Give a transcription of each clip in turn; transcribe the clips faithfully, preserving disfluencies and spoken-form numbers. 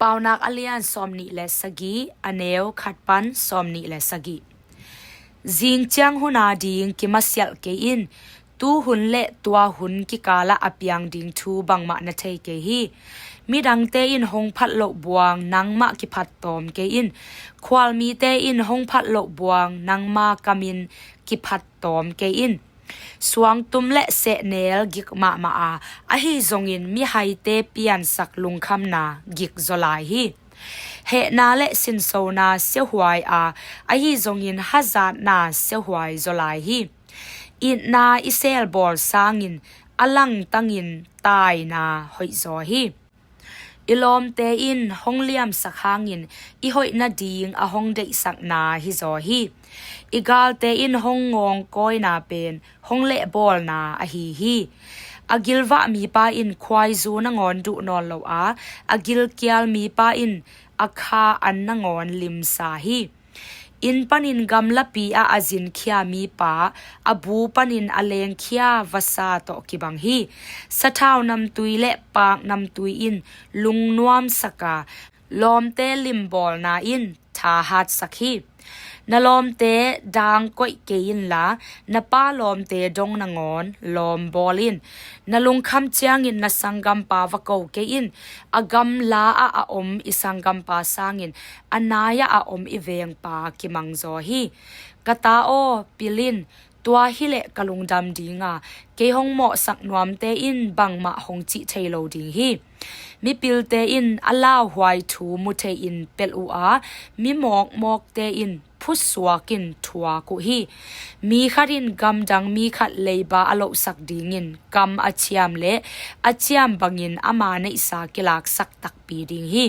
Paunak a lian sawmnih le sagih, a neu khat pan sawmnih le sagih. Zing ciang hun a ding kimasialh kei in. Tu hun le tua hun kikalah a piang ding thu bangmah na thei kei hi. Midangte in hong phat loh buang nangmah kiphat tawm kei in. Khualmite in hong phat loh buang nangma kamin kiphat tawm kei in. Suangtum le sehnel gik mahmah a, ahi zongin mihaite piansak lungkhamna gik zaw lai hi. Hehna le sinsona siahuai a, ahi zongin hazatna siahuai zaw lai hi. Itna i selbawl sangin a langtangin taina hoih zaw hi. I lawmte in hong liamsak hangin i hoih nading a hong deihsakna hi zaw hi. I galte in hong ngawngkawina pen hong lehbawlna ahi hi. A gilvah mipa in khuaizu nangawn duh nawn lo a, a gilkial mipa in a kha an nangawn limsa hi. Inn panin gamlapi ah a zinkhia mipa, a bu panin a lengkhia vasa tawh kibang hi. Sathau namtui le paak namtui in lungnuamsak a, lawmte limbawlna in thahatsak hi. Na lawmte dang koih kei inla, na pa lawmte dong nangawn lawm bawl in. Na lungkham ciangin na sanggampa va ko kei in. A gamla ah a om i sanggampa sangin a nai-ah a om i vengpa kimang zaw hi. Ka ta aw, pil in, tua hileh ka lungdam ding a, kei hong mawhsak nuamte in bangmah hong cih thei lo ding hi. Mipilte in a lauhuai thu mu thei-in pelh uh a, mi mawkmawkte in phusuakin thuak uh hi. Mi khat in gamdang mi khat leiba a lohsak dingin kam a ciam le a ciam bangin ama neihsa kilaksak takpi ding hi.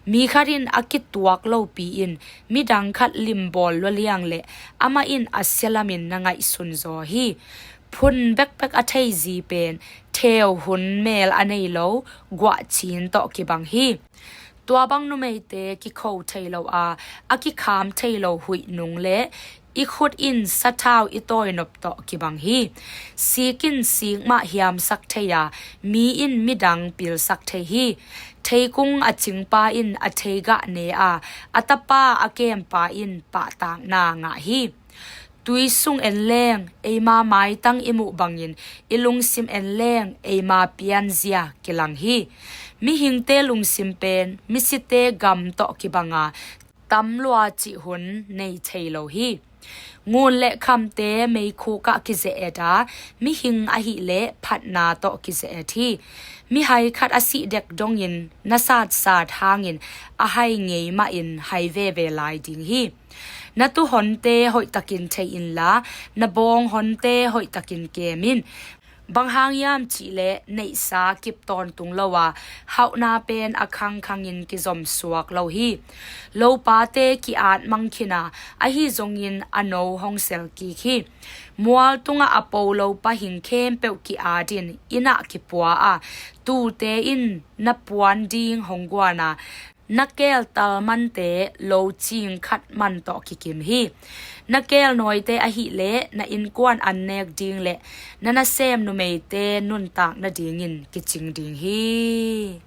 Mi khat in a kituak lopi-in midang khat limbawl lualiang le amah in a sialamin na ngaihsun zaw hi. Phun bekbek a theizi pen theu hun mel a nei lo guahcin tawh kibang hi. Tua bang numeite kikho thei lo a, a kikham thei lo huih nung le i khut in sathau i tawi nop tawh kibang hi. Sik in sik mah hiamsak thei a, mi in midang pilsak thei hi. Theikung a cingpa in a theigah ne a, a tapa a kempa in pahtakna ngah hi. Tui sung en leng eima maitang i muh bangin i lungsim en leng eima pianzia kilang hi. Mihingte lungsim pen misite gam tawh kibang a, tam lua cih hun nei thei lo hi. Ngun le khamte meikhuk ah kizeh-et a, mihing ahih leh phatna tawh kizeh-et hi. Mihai khat a sih dek dongin na satsat hangin a hai ngei mahin hai veve lai ding hi. Na tuhonte hoihtakin thei inla, na bawnghonte hoihtakin kem in. Bang hang hiam cihleh neihsa kip tawntung lo a, hauhna pen a khangkhangin kizom suak lo hi. Lopate ki-at mang khin a, ahi zongin a no hong sel kik hi. Mual tungah a po lo pahing khempeuh ki-at in inn ah kipua a, tuute in na puan ding hong guan a, na keeltal mante lo cing khat man tawh kikim hi. Na keelnawite ahih leh na innkuan an nek ding le na nasem numeite nuntak nadingin kicing ding hi.